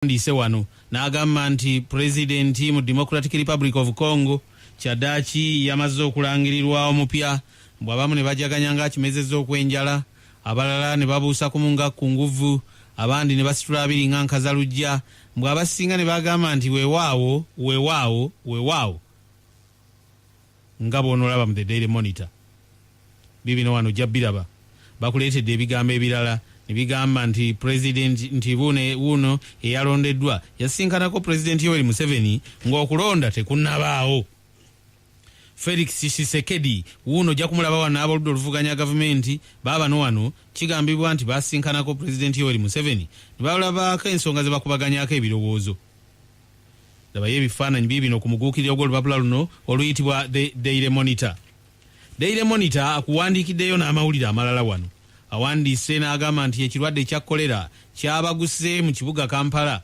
Awandiise wano n'agamba nti pulezidenti mu Democratic Republic of Congo kyaddaaki yamazze okulangirirwa omupya, mbu abamu ne bajaganya ng'akimezezza okw'enjala, abalala ne babuusa kumu nga kunguvvu, abandi ne basitula abiri nga nkazaluggya, mbu abasinga ne bagamba nti weewaawo, weewaawo, weewaawo nga bw'onoolaba mu The Daily Monitor. Biibino wano ojja biraba. Bakuleetedde ebigambo ebirala ne bigamba nti Pulezidenti nti wuuno eyalondeddwa yasisinkanako Pulezidenti Yoweri Museveni ng'okulonda tekunnabaawo. Felix Tshisekedi wuuno ojja kumulaba wano ab'oludda oluvuganya gavumenti baabano wano kigambibwa nti basisinkanako Pulezidenti Yoweri Museveni ne balabaako ensonga ze bakubaganyaako ebirowoozo. Labayo ebifaananyi biibino ku muguukiriro gw'olupapula luno oluyitibwa The Daily Monitor. Daily Monitor akuwandiikiddeyo n'amawulire amalala wano. Awandiise n'agamba nti ekirwadde ekya Kolera kyabaguse mu kibuga Kampala.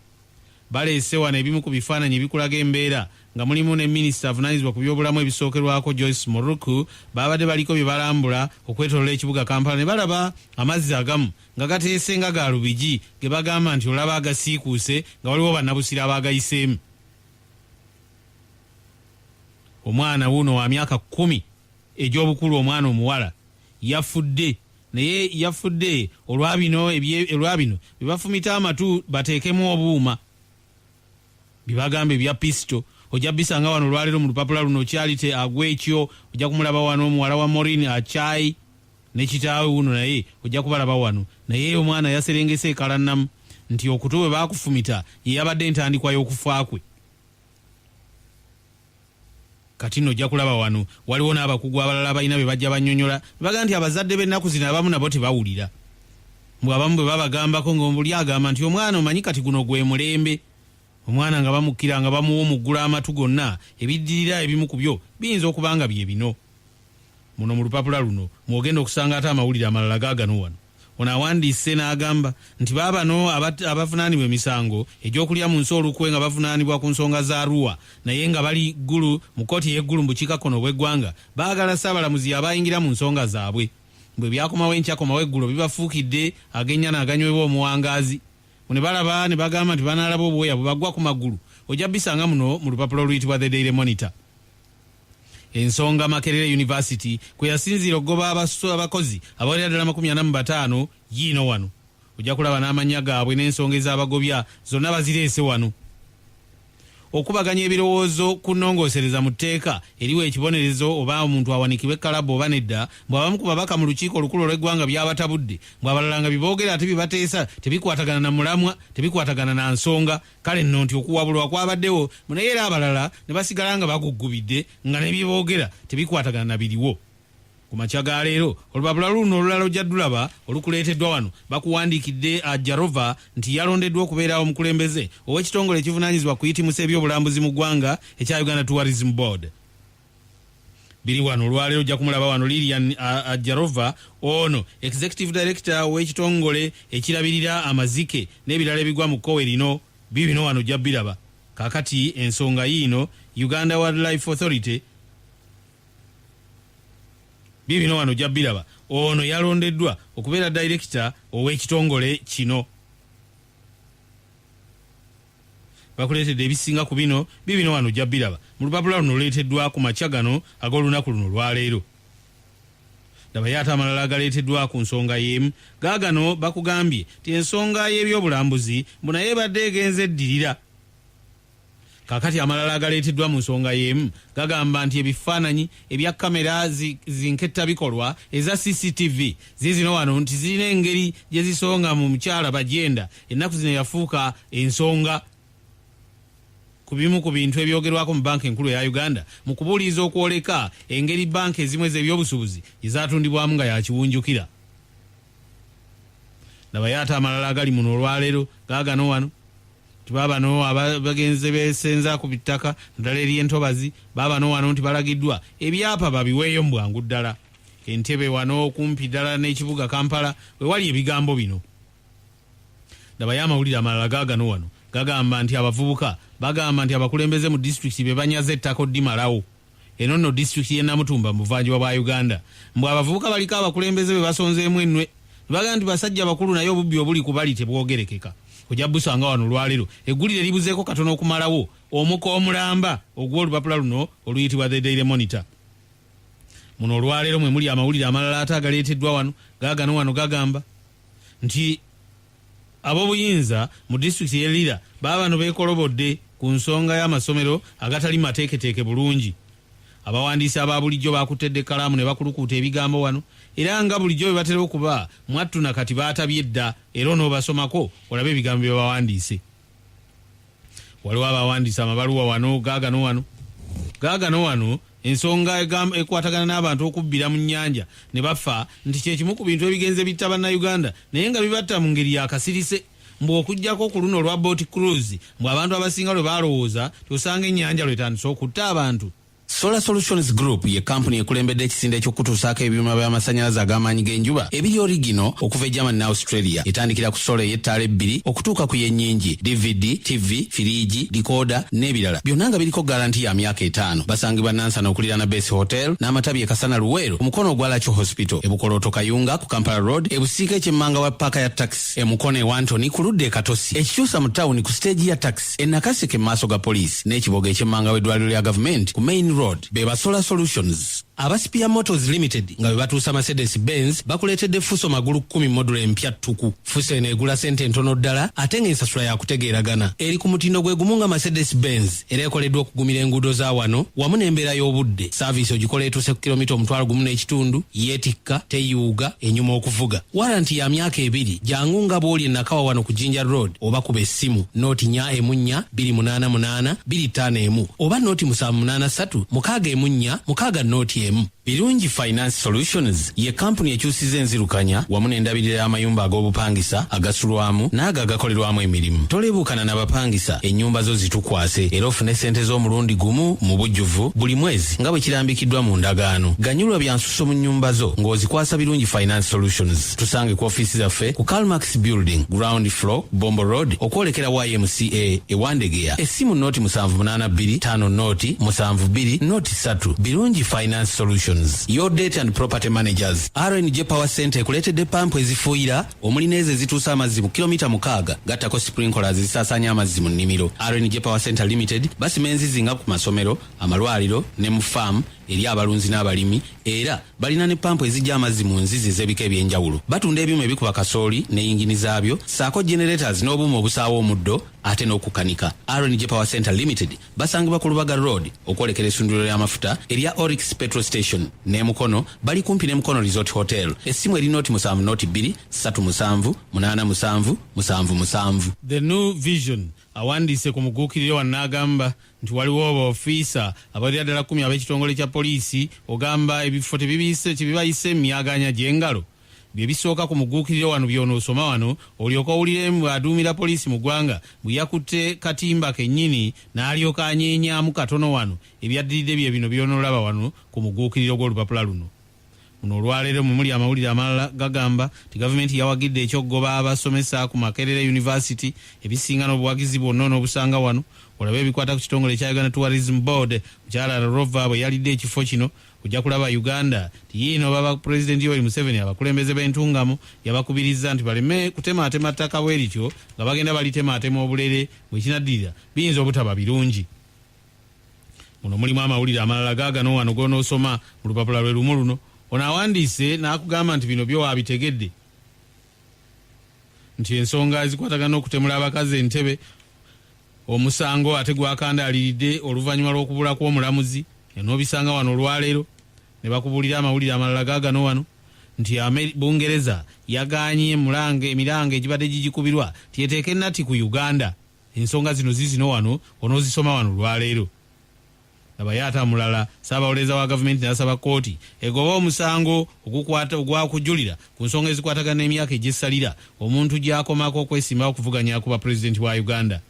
Baleese wano ebimu ku bifaananyi ebikulaga embeera nga mulimu ne minisita avunaanyizibwa ku byobulamu ebisookerwako Joyce Moriku baabadde baliko bye balambula okwetoloola ekibuga Kampala ne balaba amazzi agamu nga gateese nga ga Lubigi ge bagamba nti olaba agasiikuuse nga waliwo bannabusiro abaagayiseemu. Omwana wuuno wa myaka kkumi egy'obukulu omwana omuwala yafudde naye yafudde olwa bino olwa bino bye bafumita amatu bateekemu obuuma bye bagamba ebya pisito. Ojja bisanga wano olwaleero mu lupapula luno. Charity Agwekyo ojja kumulaba wano, muwala wa Maureen Achai ne kitaawe wuno naye ojja kubalaba wano, naye omwana yaserengese ekalannamu nti okutu bwe baakufumita ye yabadde entandikwa y'okufa kwe. Kati nno ojja kulaba wano waliwo n'abakugu abalala abalina bye bajja bannyonnyola ne bagamba nti abazadde b'ennaku zino abamu nabo tebawulira. Mbu abamu bwe babagambako ng'obuli agamba nti omwana omanyi kati guno gwe mulembe. Omwana nga bamukkira nga bamuwumuggula amatu gonna, ebiddirira ebimu ku byo biyinza okuba nga bye bino. Muno mu lupapula luno mw'ogenda okusanga ate amawulire amalala gaagano wano. Ono awandiise n'agamba nti baabano abavunaanibwa emisango egy'okulya mu nsi olukwe nga bavunaanibwa ku nsonga za Arua naye nga bali Gulu mu kkooti ey'e Gulu mu bukiikakkono obw'eggwanga baagala Ssaabalamuzi y'aba ayingira mu nsonga zaabwe. Mbu ebyakomawo enkya komawo eggulo bibafuukidde ag'ennyana aganywebwa omuwangaazi. Mbu ne balaba ne bagamba nti banaalaba obwoya bubagwa ku magulu. Ojja bisanga muno mu lupapula oluyitibwa The Daily Monitor. Ensonga Makerere University kwe yasinziira okugoba abakozi abawerera ddala 45 yiino wano. Ojja kulaba n'amannya gaabwe n'ensonga ezabagobya zonna bazireese wano. Okubaganya ebirowoozo ku nnongoosereza mu tteeka eriwa ekibonerezo oba omuntu awanikibwe ekkalabba oba nedda, mbu abamu ku babaka mu lukiiko olukulu olw'eggwanga byabatabudde, mbu abalala nga bye boogera ate bye bateesa tebikwatagana na mulamwa, tebikwatagana na nsonga. Kale nno nti okuwabulwa kwabaddewo mbu naye era abalala ne basigala nga baguggubidde nga ne bye boogera tebikwatagana na biriwo. Ku makya ga leero, olupapula luuno olulala ojja dulaba olukuleeteddwa wano. Bakuwandiikidde Ajarova nti yalondeddwa okubeera omukulembeze ow'ekitongole ekivunaanyizibwa ku kuyitimusa ebyobulambuzi mu ggwanga ekya Uganda Tourism Board. Biri wano olwaleero ojja kumulaba wano Lilian Ajarova ono Executive Director w'ekitongole ekirabirira amazike n'ebirala ebigwa mu kkowe lino. Biibino wano ojja biraba. Kaakati ensonga yiino Uganda Wildlife Authority biibino wano ojja biraba. Ono yalondeddwa okubeera dayirekita ow'ekitongole kino. Bakuleetedde ebisinga ku bino, biibino wano ojja biraba mu lupapula luno oluleeteddwa ku makya gano ag'olunaku luno olwaleero. Labayo ate amalala agaleeteddwa ku nsonga y'emu. Gaagano bakugambye nti ensonga y'ebyobulambuzi mbu nayo ebadde egenze eddirira. Kaakati amalala agaleeteddwa mu nsonga y'emu gagamba nti ebifaananyi ebya kkamera zi zinkettabikolwa eza CCTV ziizino wano nti zirina engeri gye zisonga mu mukyala Bagyenda ennaku zino eyafuuka ensonga ku bimu ku bintu ebyogerwako mu bbanka enkulu eya Uganda mu kubuuliriza okwoleka engeri bbanka ezimu ez'ebyobusuubuzi gye zaatundibwamu nga ya kiwunjukira. Labayo ate amalala agali muno olwaleero gaagano wano nti baabano abagenze beesenza ku ttaka naddala ery'entobazi baabano wano nti balagiddwa ebyapa babiweeyo mu bwangu ddala. Entebe wano okumpi ddala n'ekibuga Kampala we wali ebigambo bino. Labayo amawulire amalala gaagano wano gagamba nti abavubuka bagamba nti abakulembeze mu disitulikiti be banyaze ettaka oddimalawo. Eno nno disitulikiti y'e Namutumba mu buvanjuba bwa Uganda. Mbu abavubuka baliko abakulembeze be basonzeemu ennwe ne bagamba nti basajja bakulu naye obubbi obuli ku bali tebwogerekeka. Ojja busanga wano olwaleero eggulire libuzeeko katono okumalawo omuka omulamba ogw'olupapula luno oluyitibwa The Daily Monitor. Muno olwaleero mwe muli amawulire amalala ate agaleeteddwa wano. Gaagano wano gagamba nti ab'obuyinza mu disitulikiti y'e Lira baabano beekolobodde ku nsonga y'amasomero agatali mateeketeeke bulungi. Abawandiisi aba bulijjo bakuttedde ekkalaamu ne bakulukuuta ebigambo wano, era nga bulijjo bwe batera okuba mwattu na kati baatabye dda, era onoobasomako olabe ebigambo bye bawandiise. Waliwo abawandiise amabaluwa wano gaagano wano gaagano wano ensonga ekwatagana n'abantu okubbira mu nnyanja ne bafa nti kye kimu ku bintu ebigenze bitta Bannayuganda, naye nga bibatta mu ngeri ya kasirise. Mbu okuggyako ku luno olwa boat cruise, mbu abantu abasinga lwe balowooza ti osanga ennyanja lwetandise okutta abantu. Solar Solutions Group ye kampuni ekulembedde ekisinde eky'okutuusaako ebyuma by'amasannyalaze ag'amaanyi g'enjuba ebiri original okuva e Germany ne Australia. Etandikira ku sola ey'ettaala ebbiri okutuuka ku y'ennyingi, DVD, TV, firiigi, dikoda n'ebirala byonna nga biriko garanti ya myaka 5. Basangibwa Nansana okuliraana Base Hotel n'amatabi e Kasana, Luweero, ku mukono ogwa Lakyo Hospital, e Bukolooto, Kayunga ku Kampala Road, e Busiika ekyemmanga wa paaka ya taxi, e Mukono e Wantoni ku ludda e Katosi, ekikyusa mu tawuni ku siteegi ya taxi, e Nakaseke mu maaso ga poliisi, n'ekiboga ekyemmanga w'eddwaliro lya gavumenti ku Main Road. Be ba Solar Solutions. Aba Spear Motors Limited nga be batuusa Mercedes Benz bakuleetedde Fuso magulu 10 model empya ttuku. Fuso eno egula sente entono ddala ate ng'ensasula yakutegeeragana. Eri ku mutindo gwe gumu nga Mercedes Benz, era ekoleddwa okugumira enguudo za wano wamu n'embeera y'obudde. Saaviisi ogikola etuuse ku kilomita 1500, yeetikka, teyuuga, enyuma okuvuga. Waranti ya myaka 2. Jangu nga bw'oli e Nakawa wano ku Jinja Road, oba kuba essimu 044 288 251 oba 0 783 614 60 1. Birungi Finance Solutions ye kampuni ekyusiza enzirukanya wamu n'endabirira y'amayumba ag'obupangisa, agasulwamu n'ago agakolerwamu emirimu. Toleebuukana n'abapangisa, ennyumba zo zitukwase era ofune sente z'omulundi gumu mu bujjuvu buli mwezi nga bwe kirambikiddwa mu ndagaano. Ganyulwa bya nsuso mu nnyumba zo ng'ozikwasa Birungi Finance Solutions. Tusange ku ofiisi zaffe ku Calmax Building, ground floor, Bombo Road, okwolekera YMCA e Wandegeya. Essimu 078 5 0 72 0 3. Birungi Finance Solutions, your debt and property managers. RNJ Power Center ekuleetedde pampu ezifuuyira omuli n'ezo ezituusa amazzi mu kilomita 6, gattako sprinklers ezisaasaanya amazzi mu nnimiro. RNJ Power Center Limited basima enzizi nga ku masomero, amalwaliro ne mu faamu eri abalunzi n'abalimi, era balina ne pampu ezijja amazzi mu nzizi ez'ebika ebyenjawulo. Batunda ebyuma ebikuba kasooli ne yingini zaabyo, ssaako generators n'obuuma obusaawa omuddo ate n'okukanika. RNJ Power Center Limited basangibwa ku Lubaga Road okwolekera essundiro ly'amafuta erya Orix Petrol Station, ne Mukono bali kumpi ne Mukono Resort Hotel. Essimu eri 0 7 02 37 87 77. The New Vision awandiise ku muguukiriro wano n'agamba nti waliwo abaofiisa abalira ddala 10 ab'ekitongole kya poliisi, ogamba ebifo tebibayise emyaganya gy'engalo. Bye bisooka ku muguukiriro wano by'onoosoma wano, olyoka owulire aduumira poliisi mu ggwanga bwe yakutte katimba kennyini n'alyoka anyeenyamu katono wano. Ebyaddiridde bye bino by'onoolaba wano ku muguukiriro gw'olupapula luno. Muno olwaleero mwe muli amawulire amalala gagamba nti gavumenti yawagidde ekyokugoba abasomesa ku Makerere University. Ebisinga n'obuwagizi bwonna onoobusanga wano. Olabe ebikwata ku kitongole ekya Uganda Tourism Board, mukyala Rova bwe yalidde ekifo kino. Ojja kulaba Uganda tiyiino baba Pulezidenti Yoweri Museveni abakulembeze b'entungamo yabakubirizza nti baleme kutemaatema ttaka bwe lityo nga bagenda balitemaatema obulere, bwekinaddirira biyinza obutaba birungi. Muno mulimu amawulire amalala gaagano wano g'onoosoma mu lupapula lwe lumu luno. Ono awandiise n'akugamba nti bino byo waabitegedde nti ensonga ezikwatagana n'okutemula abakazi entebe, omusango ate gwakandaaliridde oluvannyuma lw'okubula kw'omulamuzi, enoobisanga wano olwaleero. Ne bakubuulira amawulire amalala gaagano wano nti Bungereza yaganye emiranga egibadde gigikubirwa tyeteeka ennati ku Uganda. Ensonga zino zizino wano onoozisoma wano olwaleero. Labayo ate amulala, Ssaabawolereza wa gavumenti n'asaba kkooti egoba omusango ogwakujulira ku nsonga ezikwatagana n'emyaka egyessalira omuntu gy'akomako okwesimbawo okuvuganya ku bapulezidenti wa Uganda.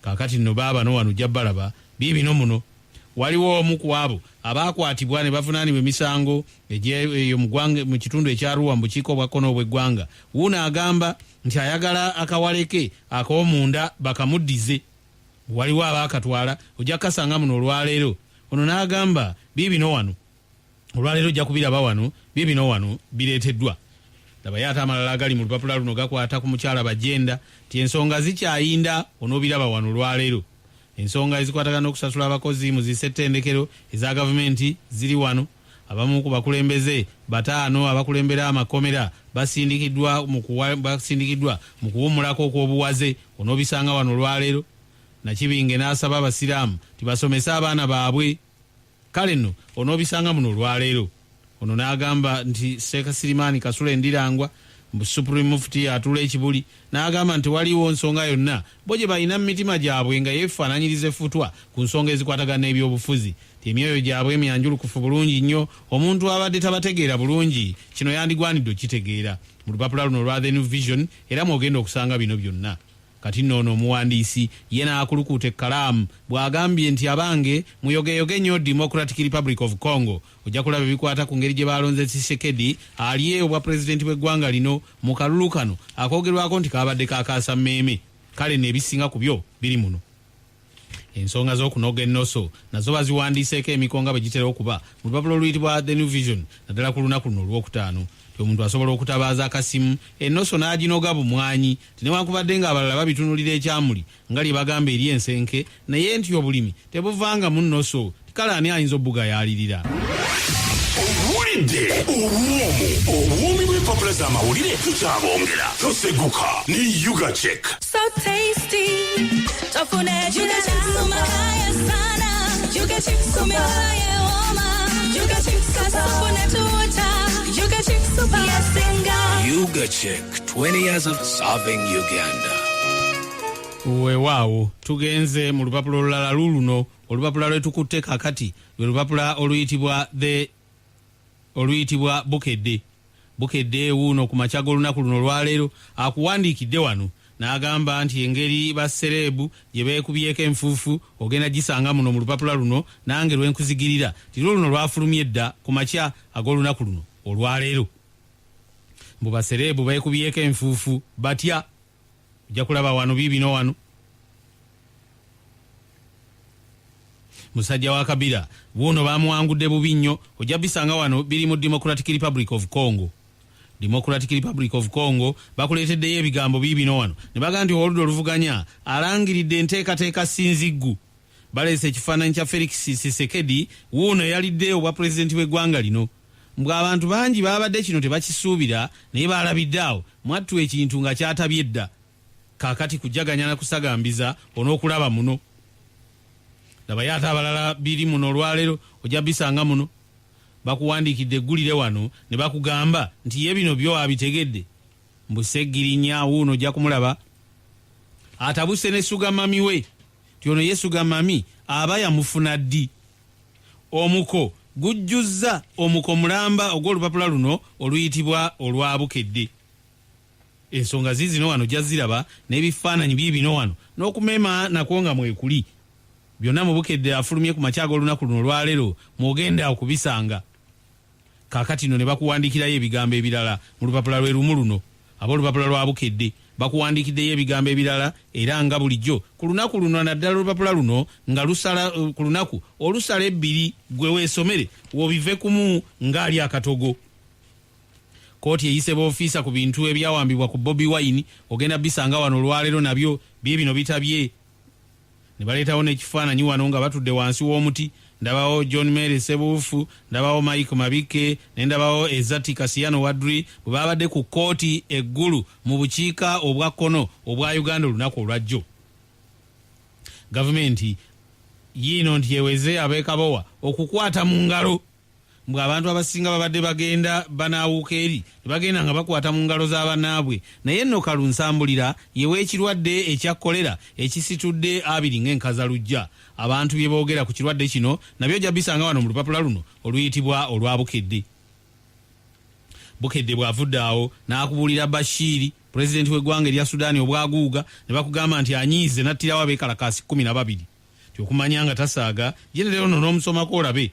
Kaakati nno baabano wano ojja balaba biibino. Muno waliwo omu ku abo abaakwatibwa ne bavunaanibwa emisango eyo mu kitundu ekya Arua mu bukiiko obwa kkono obw'eggwanga. Wuuno agamba nti ayagala akawaleke ak'omunda bakamuddize, waliwo abaakatwala. Ojja kukasanga muno olwaleero. Ono n'agamba biibino wano olwaleero, ojja kubiraba wano, biibino wano bireeteddwa. Labayo ate amalala agali mu lupapula luno gakwata ku mukyala Bagenda. Nti ensonga zikyayinda, onoobiraba wano olwaleero. Ensonga ezikwatagana n'okusasula abakozi mu zi ssettendekero eza gavumenti ziri wano. Abamu ku bakulembeze bataano abakulembera amakomera basindikiddwa mu basindikiddwa mu kuwummulako okw'obuwaze, onoobisanga wano olwaleero. Nakibinge n'asaba Abasiraamu nti basomese abaana baabwe. Kale nno onoobisanga muno olwaleero. Ono n'agamba nti Sheikh Sirimaani Kasule Ndirangwa mbu Supreme Mufti atuula e Kibuli n'agamba nti tewaliiwo nsonga yonna bo gye balina mu mitima gyabwe nga yeefaananyiriza effutwa ku nsonga ezikwatagana n'ebyobufuzi nti emyoyo gyabwe myanjulukufu bulungi nnyo omuntu abadde tabategeera bulungi kino yandigwanidde okukitegeera. Mu lupapula luno olwa The New Vision era mw'ogenda okusanga bino byonna. Kati nno ono omuwandiisi ye n'akulukuuta ekkalaamu bw'agambye nti abange muyogeyoge nnyo Democratic Republic of Congo ojja kulaba ebikwata ku ngeri gye baalonze Tshisekedi alye obwa pulezidenti bw'eggwanga lino mu kalulu kano akoogerwako nti kaabadde ka kaasammeeme. Kale nno ebisinga ku byo biri muno. Ensonga z'okunoga ennoso nazo baziwandiiseeko emiko nga bwe gitera okuba mu lupapula oluyitibwa The New Vision naddala ku lunaku luno Olwokutaano nti omuntu asobola okutabaaza akasimu ennoso n'aginoga bumwanyi nti newankubadde ng'abalala babitunuulira ekyamuli nga lye bagamba eri ensenke naye nti obulimi tebuvangamu nnoso nti kale ani ayinza obugayaalirira. Owulidde obuwoomu obuwoomi bw'empapula z'amawulire tukyabongera toseguka ne Ugachek. So tasty. Tofune Juga chips umakaya sana. Juga chips umakaya oma. Juga chips kasupune tuta. Juga chips super yasinga. Yuga Check, 20 years of serving Uganda. Weewaawo tugenze mu lupapula olulala luuluno olupapula lwe tukutte kakati lwe lupapula oluyitibwa the oluyitibwa Bukedde. Bukedde wuuno ku makya g'olunaku luno olwaleero akuwandiikidde wano n'agamba nti engeri bassereebu gye beekubyeko enfuufu ogenda gisanga muno mu lupapula luno nange lwe nkuzigirira nti lwo luno lwafulumye dda ku makya ag'olunaku luno olwaleero. Mbu bassereebu beekubyeko enfuufu batya? Ojja kulaba wano biibino wano. Musajja wa Kabila wuuno bamuwangudde bubi nnyo, ojja bisanga wano biri mu Democratic Republic of Congo. Democratic Republic of Congo bakuleeteddeyo ebigambo biibino wano ne bagamba nti ow'oludda oluvuganya alangiridde enteekateeka sinziggu. Baleese ekifaananyi kya Felix Tshisekedi wuuno eyalidde obwa pulezidenti bw'eggwanga lino. Mbu abantu bangi baabadde kino tebakisuubira naye baalabidde awo mwattu ekintu nga kyatabye dda. Kaakati kujaganya na kusagambiza onookulaba muno. Labayo ate abalala biri muno olwaleero ojja bisanga muno. Bakuwandiikidde eggulire wano ne bakugamba nti ye bino byo abitegedde. Mbu Ssegirinya wuuno ojja kumulaba atabuse ne sugamami we nti ono ye sugamami aba yamufuna ddi? Omuko gujjuzza omuko mulamba ogw'olupapula luno oluyitibwa olwa Bukedde. Ensonga ziizino wano ojja ziraba n'ebifaananyi biibino wano n'okumema nakwo nga mwekuli. Byonna mu Bukedde afulumye ku makya ag'olunaku luno olwaleero mw'ogenda okubisanga. Kaakati nno ne bakuwandiikirayo ebigambo ebirala mu lupapula lwe lumu luno. Ab'olupapula lwa Bukedde bakuwandiikiddeyo ebigambo ebirala era nga bulijjo ku lunaku luno naddala olupapula luno nga lusala ku lunaku olusala ebbiri ggwe weesomere w'obive kumu ng'ali akatogo. Kkooti eyise boofiisa ku bintu ebyawambibwa ku Bobi Wine ogenda bisanga wano olwaleero nabyo biibino bitabye. Ne baleetawo n'ekifaananyi wano nga batudde wansi w'omuti ndabawo John Mary Ssebuufu, ndabawo Mike Mabikke ne ndabawo Ezati Kasiyano Wadri bwe baabadde ku kkooti e Gulu mu bukiika obwa kkono obwa Uganda olunaku olwajjo. Gavumenti yiino nti eweze ab'e Kabowa okukwata mu ngalo. Mbu abantu abasinga babadde bagenda banaawuuka eri ne bagenda nga bakwata mu ngalo za bannaabwe. Naye nno Kalunsambulira ye w'ekirwadde ekya kkolera ekisitudde abiri ng'enkazaluggya. Abantu bye boogera ku kirwadde kino nabyo ojja bisanga wano mu lupapula luno oluyitibwa olwa Bukedde. Bukedde bw'avudde awo n'akubuulira Bashir, pulezidenti w'eggwanga erya Sudan obwaguuga ne bakugamba nti anyiize n'attirawo abeekalakaasi 12. Nti okumanya nga tasaaga, genderera ono n'omusomako olabe.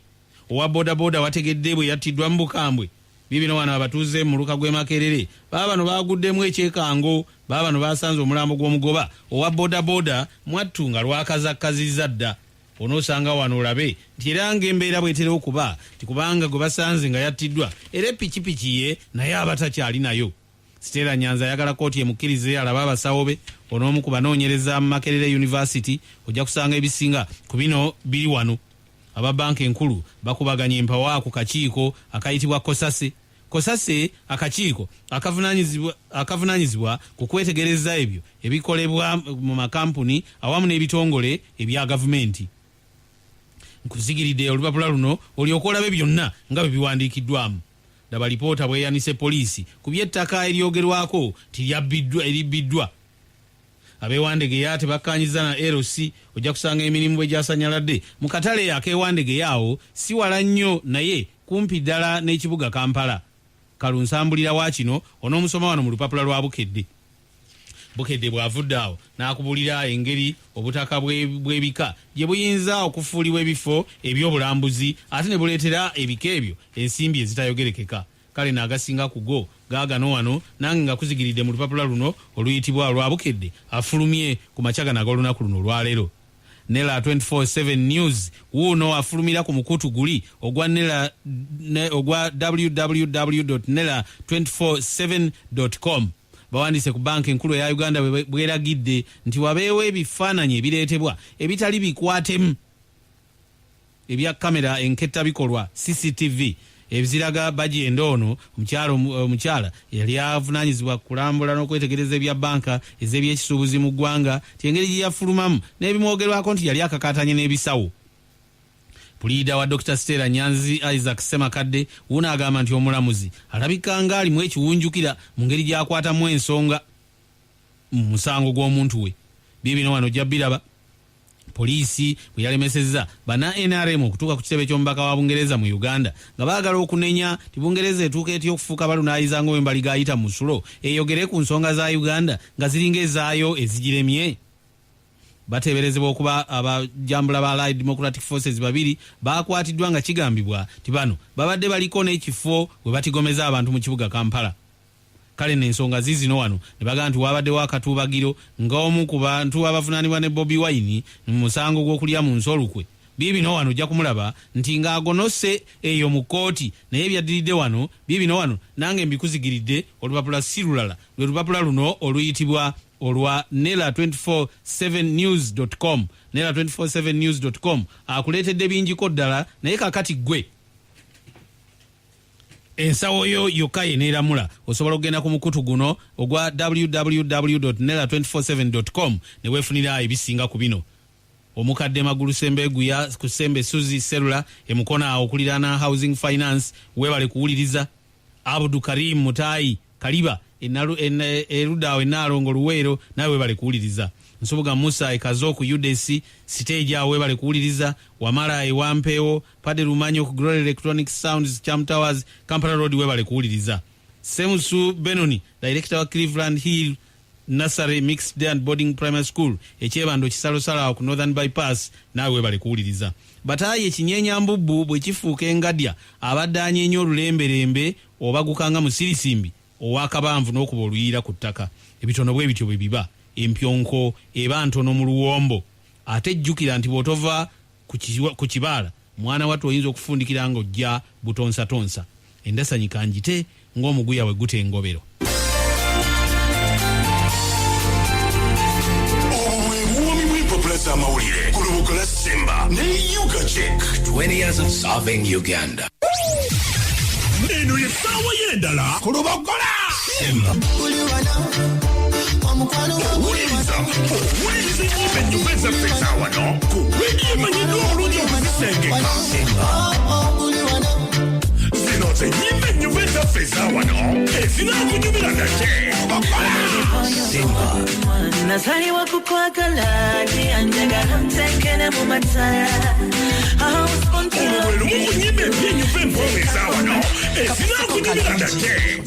Owa bodaboda wategedde bwe yattiddwa mu bukambwe? Biibino wano abatuuze mu muluka gw'e Makerere baabano baaguddemu ekyekango. Baabano baasanze omulambo gw'omugoba owa bodaboda mwattu nga lwakazakkazizza dda. Onoosanga wano olabe nti era ng'embeera bw'etera okuba nti kubanga gwe basanze nga yattiddwa era epikipiki ye naye aba takyali nayo. Stella Nyanzi ayagala kkooti emukkirize alabe abasawo be. Ono omu ku banoonyereza mu Makerere University. Ojja kusanga ebisinga ku bino biri wano. Aba bbanka enkulu bakubaganya empawa ku kakiiko akayitibwa Kosase. Kosase akakiiko akavunaanyizibwa ku kwetegereza ebyo ebikolebwa mu makampuni awamu n'ebitongole ebya gavumenti. Nkuzigiridde olupapula luno olyoke olabe byonna nga bwe biwandiikiddwamu. Laba lipoota bw'eyanise poliisi ku by'ettaka eryogerwako nti lyabbiddwa eribbiddwa. Ab'e Wandegeya tebakkaanyizza na LC. Ojja kusanga emirimu bwe gyasanyaladde mu katale ak'e Wandegeya awo si wala nnyo naye kumpi ddala n'ekibuga Kampala. Kalunsambulira wa kino onoomusoma wano mu lupapula lwa Bukedde. Bukedde bw'avudde awo n'akubulira engeri obutaka bw'ebika gye buyinza okufuulibwa ebifo eby'obulambuzi ate ne buleetera ebika ebyo ensimbi ezitayogerekeka. Kale no agasinga ku go gaagano wano nange nga kuzigiridde mu lupapula luno oluyitibwa olwa Bukedde afulumye ku makya gano ag'olunaku luno olwaleero. Nela 24/7 News wuuno afulumira ku mukutu guli ogwa Nela ne, ogwa www.nela247.com. Bawandiise ku bbanka enkulu eya Uganda bweragidde nti wabeewo ebifaananyi ebireetebwa ebitali bikwatemu ebya kamera enkettabikolwa CCTV ebiziraga Bagyenda ono omukyala omukyala eyali avunaanyizibwa kulambula n'okwetegereza ebya bbanka ez'ebyekisuubuzi mu ggwanga nti engeri gye yafulumamu n'ebimwogerwako nti yali akakaatanye n'ebisawo. Puliida wa Dokita Stella Nyanzi Isaac Ssemakadde wuuno agamba nti omulamuzi alabika ng'alimu ekiwunjukira mu ngeri gy'akwatamu ensonga mu musango gw'omuntu we. Biibino wano ojja biraba. Poliisi bwe yalemesezza banna nrm okutuuka ku kitebe ky'omubaka wa Bungereza mu Uganda nga baagala okunenya nti Bungereza etuuka etya okufuuka balunaayiza ng'owembaliga ayita mu musulo eyogere ku nsonga za Uganda nga ziringa ezaayo ezigiremye. Bateeberezebwa okuba abajambula ba Allied Democratic Forces babiri baakwatiddwa nga kigambibwa nti bano babadde baliko n'ekifo we batigomeza abantu mu kibuga Kampala. Kale nno ensonga ziizino wano ne bagamba nti waabaddewo akatuubagiro nga omu ku bantu abavunaanibwa ne Bobi Wine mu musango gw'okulya mu nsi olukwe. Biibino wano ojja kumulaba nti ng'agonose eyo mu kkooti naye ebyaddiridde wano biibino wano nange mbikuzigiridde olupapula si lulala lwe lupapula luno oluyitibwa olwa nela247news.com. Nela247news.com akuleetedde bingiko ddala naye kakati ggwe ensawo yo yokka yeneeramula osobola okugenda ku mukutu guno ogwa www.nela247.com ne weefunira ebisinga ku bino. Omukadde Magulu Sembeguya ku Sembe Suzi Serula e Mukono awo okuliraana Housing Finance weebale kuwuliriza. Abdu Karim Mutaayi Kaliba erudda awo e Nnaalongo Luweero naawe weebale kuwuliriza. Nsubuga Musa e Kazo ku UDC siteegi awo weebale kuwuliriza. Wamala e Wampeewo, Paddy Lumanyo ku Glory Electronic Sounds Cham Towers Kampala Road weebale kuwuliriza. Semusu Benoni director wa Cleveland Hill Nursery Mixed Day and Boarding Primary School e Kyebando Kisalosalo awo ku Northern Bypass naawe weebale kuwuliriza. Bataayi ekinyeenya mbubbu bwe kifuuka engadya abadde anyeenya olulembelembe obaguka nga musirisimbi ow'akabanvu n'okuba oluyiira ku ttaka. Ebitono bwe bityo bwe biba. Empyonko eba ntono mu luwombo. Ate jjukira nti bw'otova ku kibaala mwana wattu oyinza okufundikira ng'ojja butonsatonsa. Endasanyi kangite ng'omuguya bwe guta engobero. Obwo bwe buwoomi bw'empapula z'amawulire ku Lubukola Simba ne Ugachek. 20 years of serving Uganda. Eno ye ssaawa y'endala ku Lubogola. Simba. Owuliriza owuliriza ennyimba ennyuvu ezaffe eza wano ku rediyo emanyiddwa obulungi okuzisengeka. Zino ze nnyimba ennyuvu ezaffe eza wano ezinaakunyumira nate. Simba. Nazaliwa kukwagala anjagala ntekene mu matala. Olwo lwe lumu ku nnyimba empya ennyuvu empoomu eza wano ezinaakunyumira nate.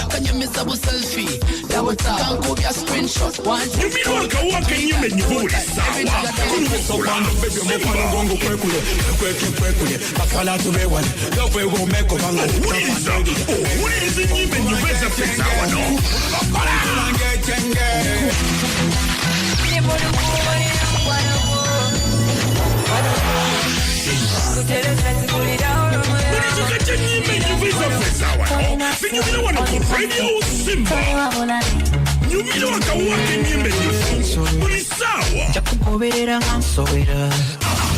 Kanyumiza bu selfie kankubya screenshot. Nyumirwa akawuwa k'ennyimba ennyuvu buli ssaawa ku Lubukola Simba. Owuliriza owuliriza ennyimba ennyuvu ezaffe eza wano. Buli kika ky'ennyimba ennyuvu ezaffe eza wano zinyumira wano ku Radio Simba. Nyumirwa akawuwa k'ennyimba ennyufu buli ssaawa. Njakugoberera nga nsobera.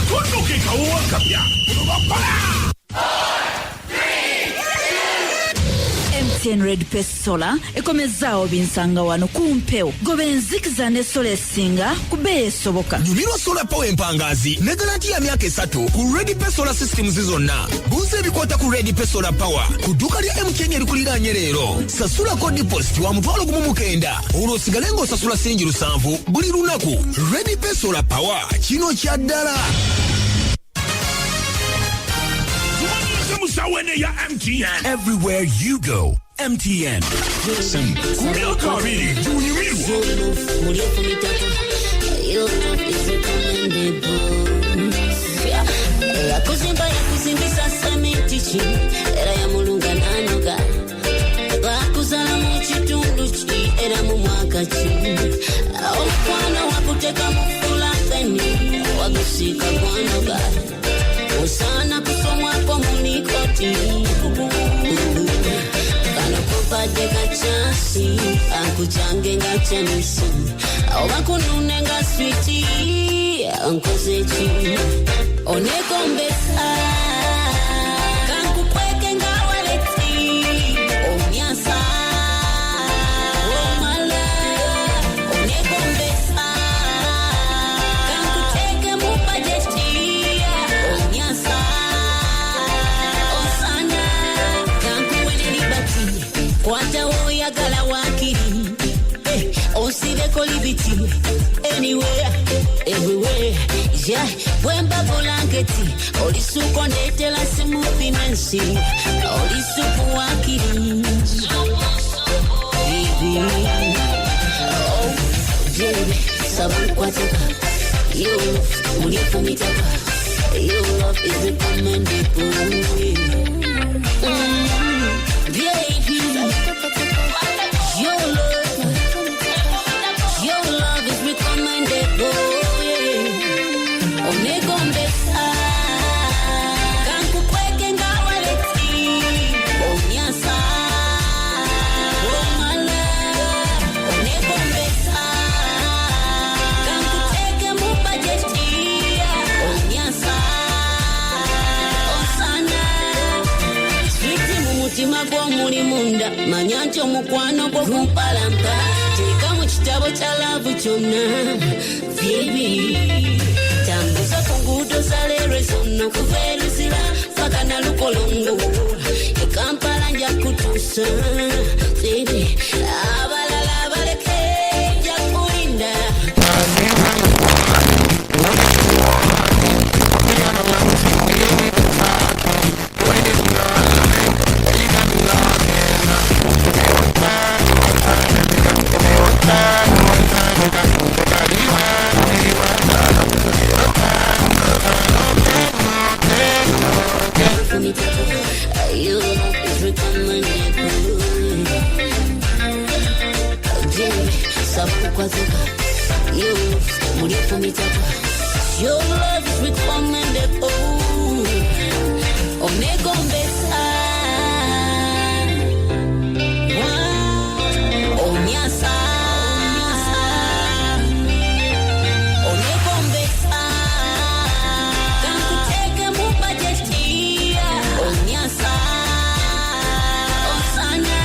Kono ke kawuwa kapya bakola. MTN Red Pay Solar ekomezaawo binsanga wano ku mpewo. Goba enzikiza ne sola esinga ku bbeeyi esoboka. Nyumirwa solar power empangazi ne garanti ya myaka 3 ku Red Pay Solar Systems zonna. Buuza ebikwata ku Red Pay Solar Power ku dduuka lya MTN erikuliraanye leero. Sasulako deposit wa 19,000, olwo osigale ng'osasula siringi 7 buli lunaku. Red Pay Solar Power, kino kya ddala. Tumalirize mu ssaawa eno eya MTN. Everywhere you go, MTN. Ku myaka 20 tunyumirwa. Yakuzimba yakuzimbisa sementi ki era yamulunga nanoga bakuzala mu kitundu ki era mu mwaka ki omukwano wakuteka mu fulapeni wagusiika gwanoga osaana kusomwako mulikoti kano kumpadde ka chansi akukyange nga tenisi oba kunune nga switi nkoze ki onegombesa kankukweke nga waleti omyasa omala onegombesa kankuteke mu bajeti omyasa osana kankuwene libati kwata woyagala wakiri onsibeko libiti anywhere everywhere yeah bwemba bulangeti olisuko ndetela simupimensi olisupu wakiri baby oh baby sabukwateka you ulifumitaka your love is recommendable. Baby, your love is recommendable. Yeah. Onegombesa, kankukweke nga waleti, onyasa, omala. Onegombesa, kankuteke mu bajeti, onyasa, osana. Switi mu mutima gw'omuli munda, manya nti omukwano gwo gumpalampa. Teeka mu kitabo kya laavu kyonna, baby. Tambuza ku nguudo za leero zonna okuva e Luzira paka na Lukolongo. E Kampala nja kutuusa, baby. Abalala baleke nja kulinda. Your love is recommendable. Baby, sabukwateka. You ulifumitaka. Your love is recommendable. Onegombesa. Onyasa. Onegombesa. Kankuteke mu bajeti. Onyasa. Osana.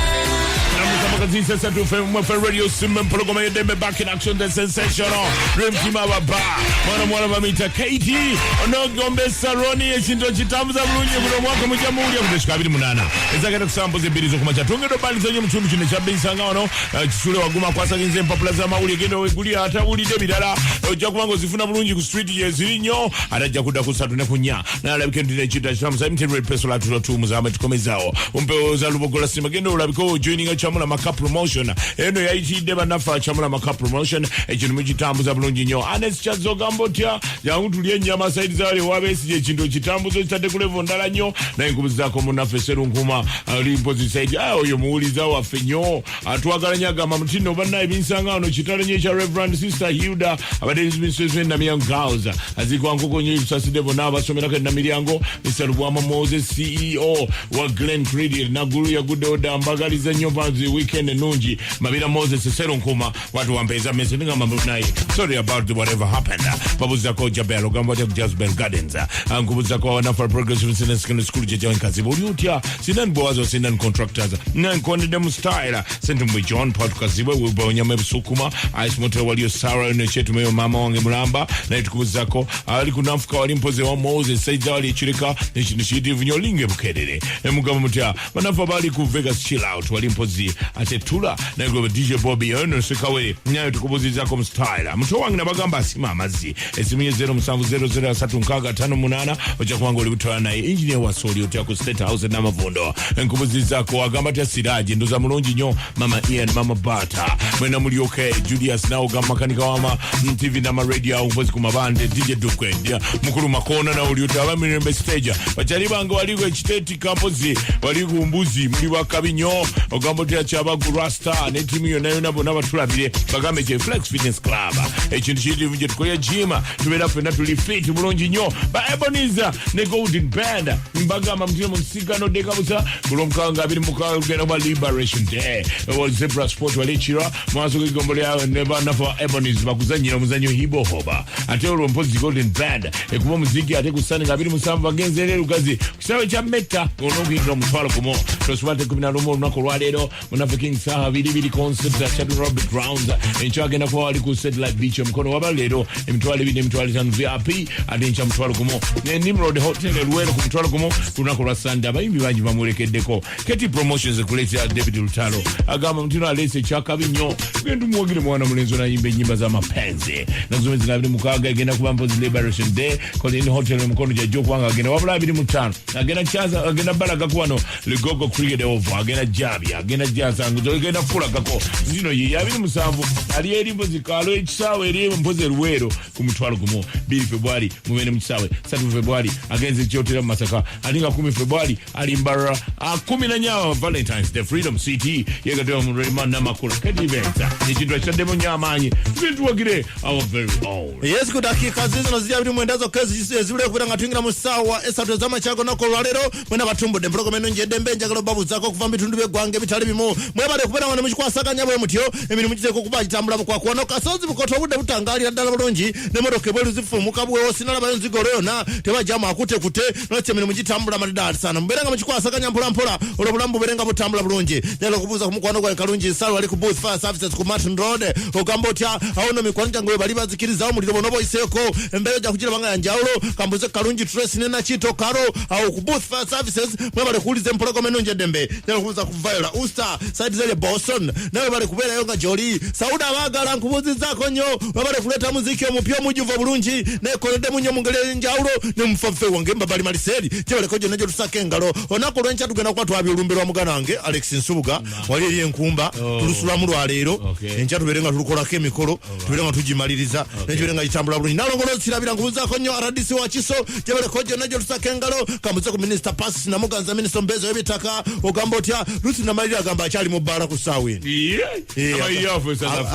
Namusamakazi Satu FM FM Radio Simba Mpologoma Yedembe back in action, the sensational Dream Team ababa mwana mwana bamita Katie onogombesa Roni ekintu kitambuza bulungi buno omwaka mujja muwulya ku dakika 28 ezagenda kusambuza ebbiri z'okumakya. Twongedde obbaliza nnyo mu kitundu kino ekya Binsanga wano kisule waguma akwasaginza empapula z'amawulire genda weguli atawulidde birala ojja kuba ng'ozifuna bulungi ku street yeziri nnyo ate ajja kudda ku 3 ne ku 4 n'alabika nti n'ekintu ekitamuza MTN Red Peso latulo tuwumuza tukomezaawo mpewo za Lubogola Simba genda olabike ojoininga Chamula Maka promotion. Promotion eno yayitiridde bannaffe Acamula Maka Promotion. Ekintu mukitambuza bulungi nnyo. Anes Kyazze, ogamba otya? Jangu tulye ennyama side zaali ewabeesige. Ekintu ekitambuza ekitadde ku level ndala nnyo. Naye nkubuzizaako munnaffe Serunkuma ali mpozi side. Oyo muwuliza waffe nnyo, atwagala nnyo. Agamba muti nno banna ebinsanga wano kitalo nnyo ekya Reverend Sister Hilda abadde mistress w'Enamiryango Girls, azikwa nkoko nnyo. Tusasidde bonna abasomerako Enamiryango. Mr Lubwama Moses, CEO wa Glen Credit Naggulu, yaguddewo dda. Mbagaliza nnyo banzi weekend ennungi. Mabira Moses Serunkuma watu wampeeza message ngamba naye sorry about whatever happened. Babuzako Jabel, ogamba otya ku Jazbel Gardens? Nkubuzako Nafa Progressive Senior Secondary School, jejawe Nkazibu, oli otya? Sinan Bowazo, Sinan Contractors, nankondedde mu style Sentumbwe John Paul Kazibwe webawonyama ebusukuma Ice Motel, waliyo Sarah nekyetumeyo maama wange mulamba. Naye tukubuzako ali ku Nanfuka, wali mpoze wa Moses Saiza, wali ekireka ekintu kiyitirivu nnyo olinga ebukerere. Emugamba mutya banafe abali ku Vegas Chill Out, wali mpozi ate tula naye gwe DJ Bobby ono Sekawere, naye tukubuzizako mu style muto wange. Nabagamba asima amazzi, esimu ye 07003658, ojja kubanga oli butwala. Naye engineer wasooli otya ku State House Namavundo? Nkubuzizako agamba tya Siraji? Ndoza mulungi nnyo. Mama Ian, Mama Bata, mwena muli okay? Julius nawe ogamba makanika wama TV nama radio awo mpozi ku mabande. DJ Dukwe mukulu Makona, nawe oli otya? Abamirembe stage bakyali bange waliko ekiteeti kampozi wali ku mbuzi muli bakabi nnyo. Ogamba otya Kyabagu Rasta ne ttiimu yonna yonna bonna batulabire? Bagambe kye Flex Fitness Club, ekintu kiyitirivu gye tukolera gym, tubeera ffenna tuli fit bulungi nnyo. Ba Eboniza ne Golden Band mbagamba mutino mu nsisikano ddeka busa ku lwomukaaga 26 lugenda kuba Liberation Day wa Zebra Sport wali ekira maaso g'egombo lya ne bannaffe ba Ebonies bakuzanyira omuzannyo hibohoba. Ate olwo mpozi Golden Band ekuba omuziki. Ate ku Sande nga 27 bagenze era erugazi ku kisaawe kya Metta olwokuyingira 10,000. Tosubate 11 olunaku olwaleero munaffe King Saha biri concert at Robert Grounds. Enkya agenda kuba wali ku Satellite Beach omukono waba leero 20,000 50,000 VIP, ate enkya 10,000. Ne Nimrod Hotel eluweero ku 10,000 ku lunaku lwa Sande. Abayimbi bangi bamulekeddeko. Keti Promotions ekuleetera David Lutalo, agamba mutino aleese ekyakabi nnyo. Tugenda tumuwagire mwana mulenzi onayimba ennyimba z'amapenzi. Nazo zino 26 egenda kuba mpozi Liberation Day Colin Hotel omukono gyajja okubanga agenda, wabula 25 agenda kyaza, agenda balagako wano Ligogo Cricket Oval, agenda jabya, agenda jasanguzo, agenda kulagako zino ye 27 ali eri mpozi kaalo ekisaawe eri mpozi eruweero ku 10,000. 2 Febwari mubende mu kisaawe. 3 Febwari agenze ekyotera mu Masaka, ate nga 10 Febwari ali Mbarara. 14 Valentines Day, Freedom City yegateba mu Rema Namakula Kedi Events. Ekintu akitaddemu nnyo amaanyi, tugende tuwagire our very own. Yes, ku dakiika zizino ziri 29 zokka ezibula okubeera nga tuyingira mu ssaawa 3 ez'amakya g'olunaku olwaleero. Mwena batumbudde empologoma ennungi eddembe, njagala obabuuzaako okuva mu bitundu by'eggwanga ebitali bimu. Mwebale okubeera nga ne mukikwasaganya bwe mutyo, emirimu giteekwa okuba gitambula bukwakuwano. Kasozi Bukoto obudde butangaalira ddala bulungi, n'emmotoka ebweru zifuumuka bwewo, sinalabayo nzigolo yonna, tebajjamu akutekute nolwekyo emirimu gitambula malidaadi sana. Mubeere nga mukikwasaganya mpolampola olwo obulamu bubeere nga butambula bulungi. Njagala okubuuza ku mukwano gwange Kalungi Nsalo ali ku Booth Fire Services ku Martin Road. Ogamba otya awo? No mikwano gyange we bali bazikirizawo omuliro bonna obaoyiseeko, embeera ojja kugiraba nga yanjawulo. Kambuze Kalungi Trace ne Nakito Karo awo ku Booth Fire Services, mwebale kuwuliza empologoma ennungi eddembe. Njagala okubuuza ku Viola Usta side zere Boston, nawe bale kubeerayo nga gyoli. Sauda abaagala nkubuuzizaako nnyo, webale kuleeta muziki omupya omujjuvu obulungi nekoleddemu nnyo mu ngeri ey'enjawulo. Ne mufafe wange Mbabali Maliseri gyebaleko gyonna gyetusako engalo. Olunaku olwenkya tugenda kuba twabya olumbe lwa muganda wange Alex Nsubuga wali eri Enkumba. Tulusulamu lwaleero, enkya tubeere nga tulukolako emikolo, tubeere nga tugimaliriza nekibeere nga gitambula bulungi. Nalongolo kirabira nkubuuzaako nnyo RDC wa Kiso, gyebaleko gyonna gyetusako engalo. Kambuze ku Minisita Pasis Namuganza, minisita omubeezi w'ebitaka, ogamba otya? Ruth Namaliri agamba akyali mu bbaala ku ssaawa eno.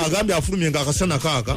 Agambye afulumye nga akasana kaaka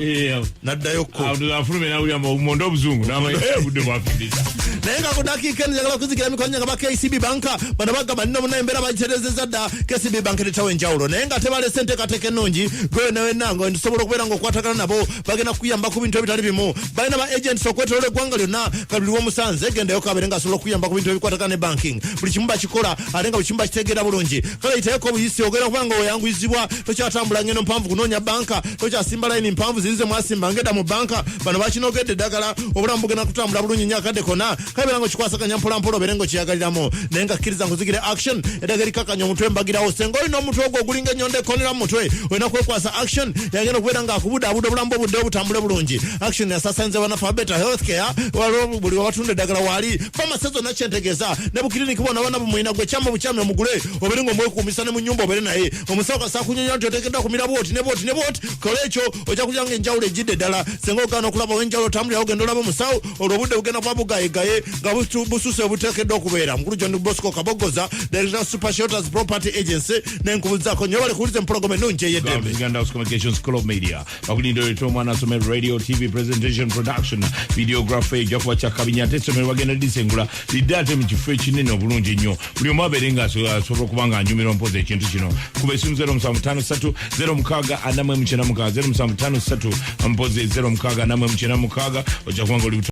naddayo ko. Afulumye nawulira monde obuzungu namanya budde bwafiriza. Naye nga ku dakiika eno njagala kuzikira mikwano nga ba KCB Banka. Bano bagamba nno munaye embeera bagiterezeza dda. KCB Bank eretawo enjawulo, naye nga tebalese enteekateeka ennungi. Gwe nawenna nga nsobola okubeera nga okwatagana nabo, bagenda kukuyamba ku bintu ebitali bimu. Balina ba agents okwetolola eggwanga lyonna. Kabuli womusanze gendayo kabeere nga asobola okuyamba ku bintu ebikwatagana ne banking. Buli kimu bakikola, ate nga buli kimu bakitegeera bulungi. Kale yitayeko obuyisi, ogenda kuba nga oyanguyizibwa. Tokyatambula ngendo mpanvu kunoonya banka, tokyasimba layini mpanvu zirize mwasimba ngedda mu banka. Bano bakinogedde eddagala, obulamu bugenda kutambula bulungi nnyo akadde konna. Kabeera nga okikwasaganya mpolampola, obeere nga okiyagaliramu. Naye nga kkiriza nkuzigire Action, eddagala erikakanya omutwe mbagirawo. Senga olina omutwe ogwo ogulinga ennyondo ekonera mu mutwe, olina kwekwasa Action, yagenda okubeera nga akubudaabuda obulamu bwo budde obutambule bulungi. Action yasasanyiza bannaffe aba Better Healthcare, waliwo buli wabatunda eddagala waali famasi zonna, kyentegeeza ne bukiriniki bwona bana bumulina. Gwe kyama bukyami omugule, obeere nga omwekuumisa ne mu nyumba obeere naye. Omusawo kasita akunyonyola nti oteekeddwa kumira bwoti ne bwoti ne bwoti, kola ekyo, ojja kulya nga enjawulo ejjidde ddala. Senga ogaana okulabawo enjawulo, otambulirawo ogenda olaba omusawo, olwo obudde bugenda kuba bugayegaye nga bususe obuteekeddwa okubeera. Mukulu John Bosco Kabogoza, director Super Shelters Property Agency, nenkubuzaako nyo bali kuwuliza empologoma ennungi ey'eddembe. Uganda House Communications School of Media bakulinda oleeta omwana asome radio, TV presentation, production, videography. Ejja kuba kyakabinya ate essomero bagenda lisengula lidde ate mu kifo ekinene obulungi ennyo, buli omu abeere nga asobola okuba nga anyumirwa mpozi ekintu kino. Kuba esimu 0753 06 496, 0753 mpozi 06 496, ojja kuba nga oli.